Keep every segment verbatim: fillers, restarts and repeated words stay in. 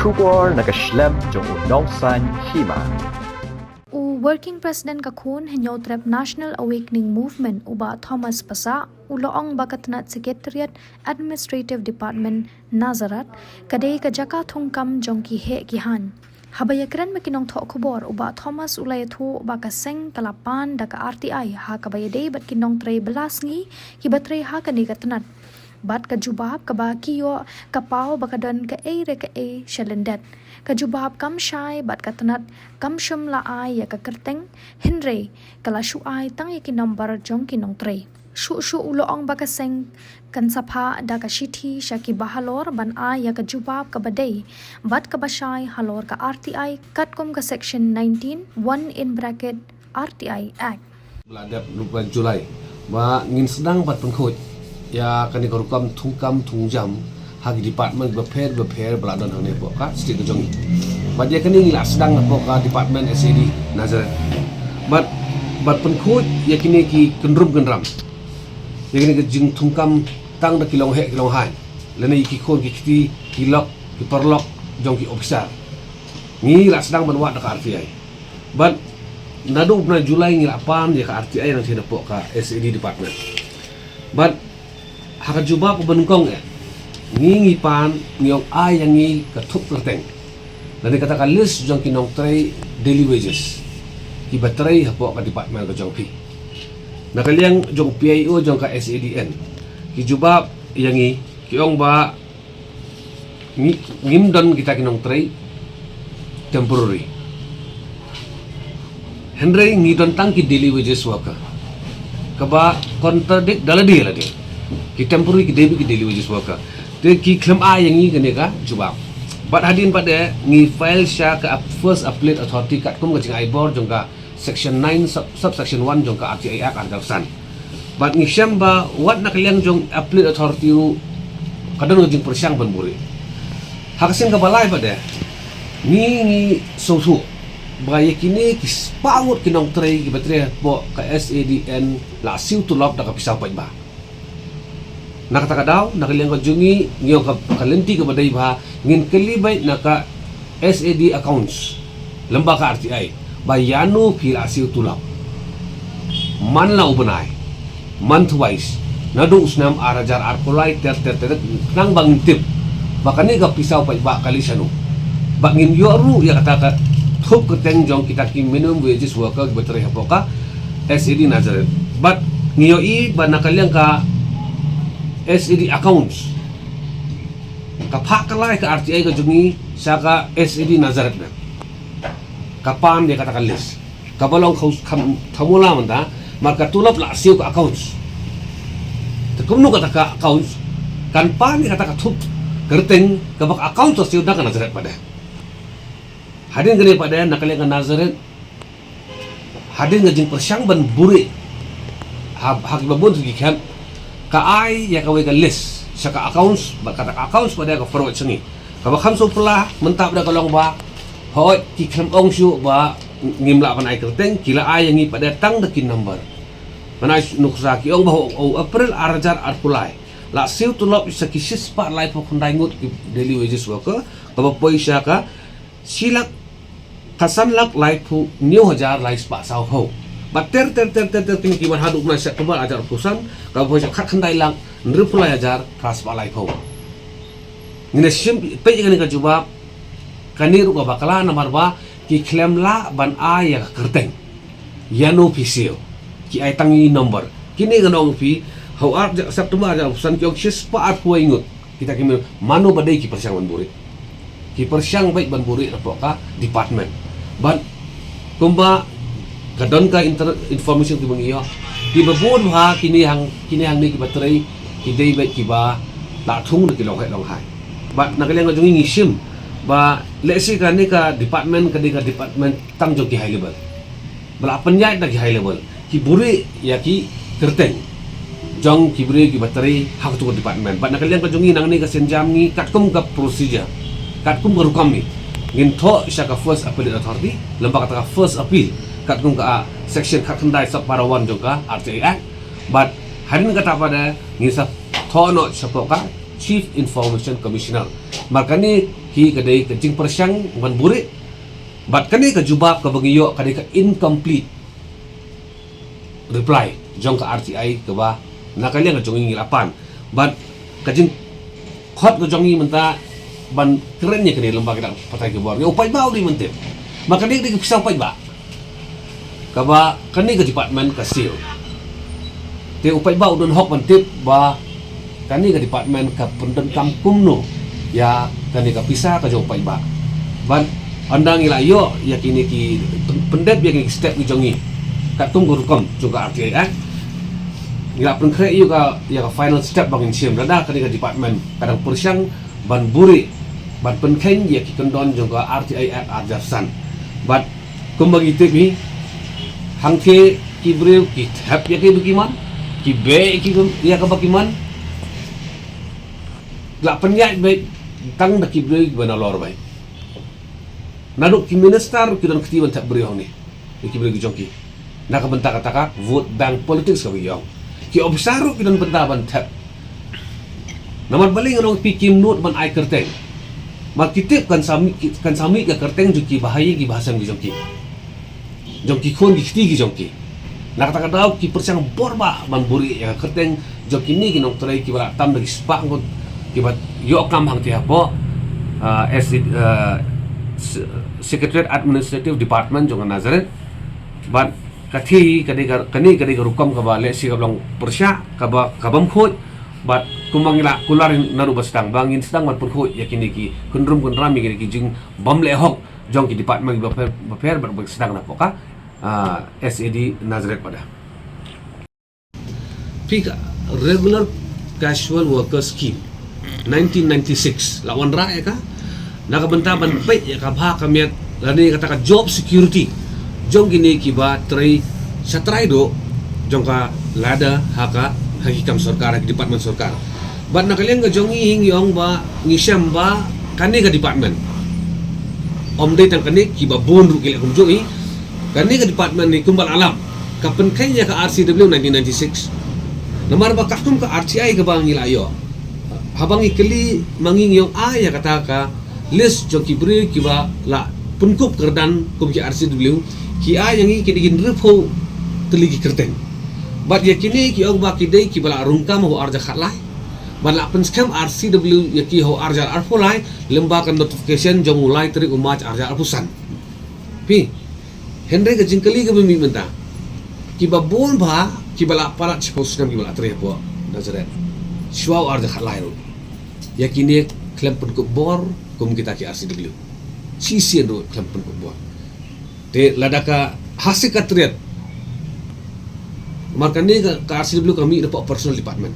Khubor na ka shlem jong u Nongsaiñ Hima. U Working President ka Khun Hynñiewtrep National Awakening Movement, u Bah Thomas Passah, u la ong ba ka tnat Secretariat Administrative Department Nazareth ka dei ka jaka thungkam jong ki heh ki haiñ. Haba ïakren bad ki nongthoh khubor, u Bah Thomas u la ïathuh ba ka seng ka la pan da ka R T I ha kaba ïadei bad ki nongtrei bylla sngi kiba trei ha kane ka tnat. Bad ka jubab kaba ki ïoh ka paw ba ka don kaei re kaei shalyndet. Ka jubab kam shai bad ka tnat kam shym la ai ïa ka kyrteng, hynrei ka la shu ai tang ïa ki number jong ki nongtrei. Shuh shuh u la ong ba ka seng kan sa phah da ka shithi sha kiba halor ban ai ïa ka jubab kaba dei bad kaba shai halor ka R T I katkum ka section nineteen one in bracket R T I Act. Ba la dep lyngba July ba ngin sdang ban pynkhuid ïa kane ka rukom thungkam thungjam ha ki department bapher bapher ba la don hangne hapoh ka state ka jong ngi. Bad ïa kane ngi la sdang hapoh ka department S A D Nazareth. Bad, bad pynkhuid ïa kine ki kynrum kynram, ïa kine ki jingthungkam tang da ki longheh ki longhaiñ, lane ïa ki khun ki kti, ki lok ki paralok jong ki officer. Ngi la sdang ban wad da ka R T I. Bad naduh u bnai July ngi la pan ïa ka R T I nangta hapoh ka S A D department. Bad ha ka jubab kaba nyngkong eh, ngi ngi pan, ngi ong ai ïa ngi ka thup kyrteng, lane kata ka list jong ki nongtrei daily wages kiba trei hapoh ka department ka jong phi. Na ka liang jong P I O jong ka S A D N ki jubab ïa ngi, ki ong ba ngi, ngim don kita ki nongtrei temporary, hynrei ngi don tang ki daily wages worker. Kaba contradict da lade lade. Ki temporary ki dei beit ki daily wages worker. Te ki khlem ai ïa ngi kane ka jubab. Bad hadien pat de ngi file sha ka ap-, first appellate authority katkum ka jingai bor jong ka section nine sub, subsection one jong ka R T I Act ar hajar san. Bad ngi shem ba wat na ka liang jong appellate authority ruh ka don ka jingpyrshang ban buhrieh. Ha ka sien kaba lai pat de, ngi ngi sngewthuh ba ïa kine ki spah ngut ki nongtrei kiba trei hapoh ka S A D N la siew tulop da ka pisa paidbah. Na kata ka daw, na ka liang ka jong ngi, ngi ong ka, ka lynti kaba dei bha, ngin kylli beit na ka S A D accounts lyngba ka R T I ba ïano phi la siew tulop, man la u bnai, month wise, naduh u snem ar hajar arphew lai ter ter ter, khnang ba ngin tip ba kane ka pisa u paidbah ka leit shano. Ba ngin ïoh ruh ïa kata ka thup kyrteng jong kita ki minimum wages worker kiba trei hapoh ka S A D Nazareth. Bad ngi ïohi ba na ka liang ka S A D accounts, ka phah ka lai ka R T I ka jong ngi sha ka S A D Nazareth ne, ka pan ïa kata ka list. Kaba long khaw-, kham, kham mula mynta, mar ka tulop la siew ka accounts. Te kumno kata ka accounts kan pan ïa kata ka thup kyrteng kaba ka accounts la siew da ka Nazareth pat de. Hadien kane pat de, na ka liang ka Nazareth, hadien ka jingpyrshang ban buhrieh ha, ha kiba bun ki camp, ka ai ïa kawei ka list sha ka accounts, bad kata ka accounts pat de ka forward sha ngi. Kaba kham sngewphylla mynta pat de ka long ba, hooid, ki khlem ong shuh ba ngim lah ban ai kyrteng, ki la ai ïa ngi pat de tang da ki number. Ngan ai nuksa, ki ong ba ha u April ar hajar arphew lai la siew tulop sha ki shispah laiphew khyndai ngut ki daily wages worker, kaba poi sha ka shi lak, ka san lak laiphew hynñiew hajar laispah sawphew. Bad ter ter ter ter ter kine ki wan haduh u bnai September ar hajar arphew san, kaba poi sha khatkhyndai lak hynriewphew lai hajar phraspah laiphew. Ngin ïa shim peit ïa kane ka jubab, kane ruh ka bakla namar ba ki khlem lah ban ai ïa ka kyrteng, ïano phi siew. Ki ai tang i number. Kine ngan ong phi, ha u ar September ar hajar arphew san ki ong shispah arphew wei ngut. Kita ki mano ba dei ki pyrshang ban buhrieh. Ki pyrshang beit ban buhrieh napoh ka department. Bad kumba ka don ka inter-, information kiba ngi ïoh, kiba bun bha kine hang, kine hangne kiba trei ki dei beit kiba la thung da ki longheh longhaiñ. Bad na ka liang ka jong ngi ngi shim ba lehse kane ka department ka dei ka department tang jong ki high level. Ba la pynïaid na ki high level, ki buhrieh ïa ki kyrteng jong ki briew kiba trei ha katto ka department. Bad na ka liang ka jong ngi nangne ka sienjam ngi katkum ka procedure, katkum ka rukom ngi, ngin thoh sha ka first appellate authority lyngba kata ka first appeal katkum ka, ah, section khatkhyndai sub para one jong ka R T I Act. Bad hadien kata pat de ngin sa thoh noh shapoh ka Chief Information Commissioner. Mar kane hi ka dei ka jingpyrshang ban buhrieh, bad kane ka jubab kaba ngi ïoh ka dei ka incomplete reply jong ka R T I kaba na ka liang ka jong ngi la pan. Bad ka jingkhot ka jong ngi mynta ban kren ïa kane lyngba ki dak pathai ki bor, ïa u paidbah u dei ban tip. Mar kane ka dei ka pisa u paidbah kaba kane ka department ka siew. Te u paidbah u don hok ban tip ba kane ka department ka pyndonkam kumno ïa kane ka pisa ka jong u paidbah. Bad ynda ngi la ïoh ïa kine ki pyn-, pyndep ïa kine ki step ki jong ngi katkum ka rukom jong ka R T I Act, ngi la pynkhreh ïa ka, ïa ka final step ba ngin shim. Lada kane ka department ka dang pyrshang ban buhrieh, ban pynkheiñ ïa ki kyndon jong ka R T I Act ar hajar san. Bad kumba ngi tip hi, hangthie ki briew ki thep ïa kiba ki mon, ki beh ïa ki, ïa kaba ki mon. La pynïaid beit tang da ki briew kiba nalor beit. Naduh ki minister ki don kti ban thep briew hangne ïa ki briew ki jong ki na ka bynta kata ka vote bank politics kaba ki ong. Ki officer ruh ki don bynta ban thep. Namar balei nga ong phi, kim nud ban ai kyrteng. Mar ki tip kan sa mih, kan sa mih ka kyrteng jong ki ba ha ïing ki ba ha sem ki jong ki, jong ki khun ki kti ki jong ki. Na kata ka daw ki pyrshang bor bha ban buhrieh ïa ka kyrteng jong kine ki nongtrei kiba la tam da ki spah ngut kiba ïoh kam hangthie hapoh, ah, S A D, ah, S-, Secretariat Administrative Department jong ka Nazareth. Bad kane ka dei ka, kane ka dei ka rukom kaba lehse kaba long pyrshah, kaba, ka bym khuid. Bad kumba ngi la kular naduh ba sdang ba ngin sdang ban pynkhuid ïa kine ki kyndrum kyndram, ïa kine ki jingbymlehhok jong ki department bapher bapher bad ba sdang napoh ka, ah, S A D Nazareth pat. Phi, ka Regular Casual Worker Scheme nineteen ninety-six la wanrah ïa ka na ka bynta ban peit ïa ka bha ka miat lane kata ka job security jong kine kiba trei shatrai duh jong ka ladder ha ka, ha ki kam sorkar, ha ki department sorkar. Bad na ka liang ka jong ngi hi ngi ong ba ngi shem ba kane ka department, ym dei tang kane, kiba bun ruh ki leh kumjuh hi. Kane ka department hi kumba la lap ka pynkheiñ ïa ka R C W nineteen ninety-six. Namar ba katkum ka R T I kaba ngi la ïoh, haba ngi kylli ma ngi, ngi ong ai ïa kata ka list jong ki briew kiba la pynkup kyrdan kum ki R C W, ki ai ïa ngi ki dei ki hynriewphew tylli ki kyrteng. Bad ïa kine ki ong ba ki dei kiba la rung kam ha u ar hajar khatlai. Bad la pynskhem R C W ïa ki ha u ar hajar arphew lai lyngba ka notification jong u lai tarik u March ar hajar arphew san. Phi, hynrei ka jingkylli kaba mih mynta, kiba bun bha kiba la palat shiphew snem kiba la trei hapoh Nazareth shuwa u ar hajar khatlai ruh, ïa kine khlem pynkup bor kum kita ki R C W. Shisien ruh khlem pynkup bor. Te lada ka ha Secretariat, mar kane ka, ka R C W ka mih napoh Personnel Department.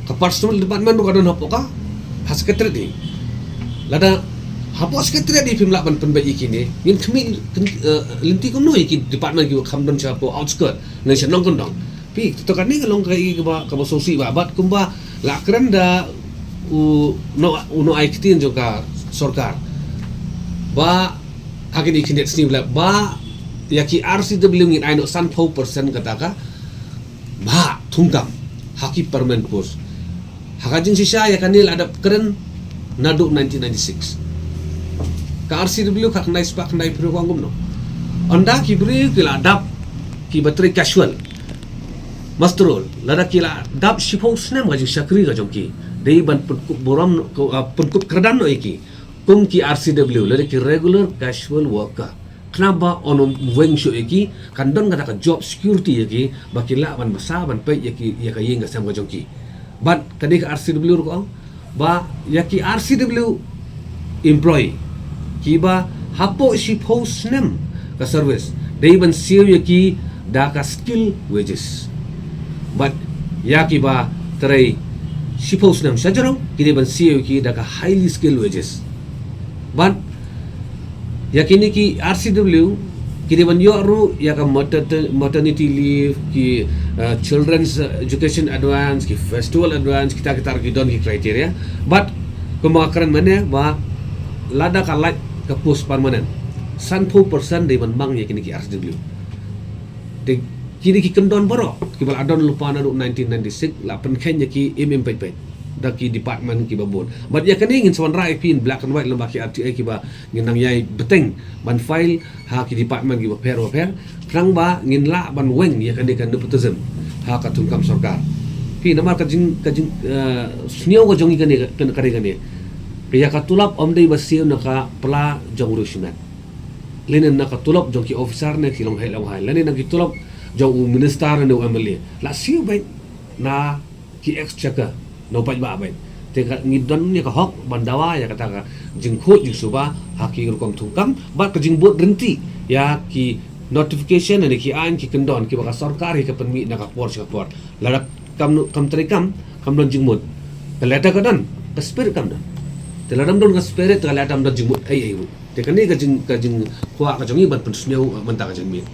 Ka Personnel Department ruh ka don hapoh ka, ha Secretariat hi. Lada hapoh Secretariat hi phim lah ban pynbeit ïa kine, ngin khmih, eh, lynti kumno ïa ki department kiba kham don sha hapoh outskirt ne sha nongkyndong. Phi, to kane ka long kaei kaba, kaba sngewsih bha. Bad kumba la kren da u no, u nongaiktien jong ka sorkar ba ha kine ki khyndiat sngi ba la, ba ïa ki R C W ngin ai noh sanphew percent kata ka bhah thungkam ha ki permanent post. Ha ka jingshisha ïa kane la dep kren naduh nineteen ninety-six. Ka R C W khatkhyndai spah khyndaiphew ka ong kumno? Ynda ki briew ki la dap kiba trei casual muster roll, lada ki la dap shiphew snem ka jingshakri ka jong ki, dei ban pynkup burom, ah, pynkup kyrdan noh ïa ki kum ki R C W lane ki regular casual worker. Khnang ba un ym weng shuh ïa ki, kan don kata ka job security ïa ki, ba kin lah ban bsa ban peit ïa ki, ïa ka ïing ka sem ka jong ki. Bad kane ka R C W ruh ka ong ba ïa ki R C W employee kiba hapoh shiphew snem ka service, dei ban siew ïa ki da ka skill wages. Bad ïa kiba trei shiphew snem sha jrong, ki dei ban siew ïa ki da ka highly skilled wages. Bad ïa kine ki R C W ki dei ban ïoh ruh ïa ka mater-, maternity leave, ki, eh, children's, eh, education advance, ki festival advance, kita kita ruh ki don ki criteria. Bad kumba nga kren mynne ba lada ka lait ka post permanent, sanphew percent dei ban mang ïa kine ki R C W. Te kine ki kyndon baroh kiba la don lypa naduh nineteen ninety-six la pynkheiñ ïa ki im im peit peit. da ki department kiba bun. Bad ïa kane ngin sa wanrah ïa phi in black and white lem bad ki R T I kiba ngin nang ïai bteng ban file ha ki department kiba pher ba pher. Khnang ba ngin lah ban weng ïa kane ka nepotism ha ka thungkam sorkar. Phi namar ka jing, ka jing, eh, sniew ka jong ngi kane, kane, kane, kane. Ïa ka tulop ym dei ba siew na ka pla jong u riewshimet. Lane na ka tulop jong ki officer ne ki long heh long hai. Lane na ki tulop jong u minister ne u M L A. La siew beit na ki exchequer, na u paidbah beit. Te ka ngi don ïa ka hok ban dawa ïa kata ka jingkhuid jingsuba ha ki rukom thungkam, bad ka jingbud rynti ïa ki notification ne ki aiñ ki kyndon kiba ka sorkar hi ka pynmih na ka por sha ka por. Lada kam, kam treikam, kam don jingmut. Ka letter ka don, ka spirit kam don. Te lada ym don ka spirit, te ka letter ym don jingmut ei ei ruh. Te kane ka jing, ka jingkwah ka jong ngi ban pynsniew, eh, mynta ka jingmih.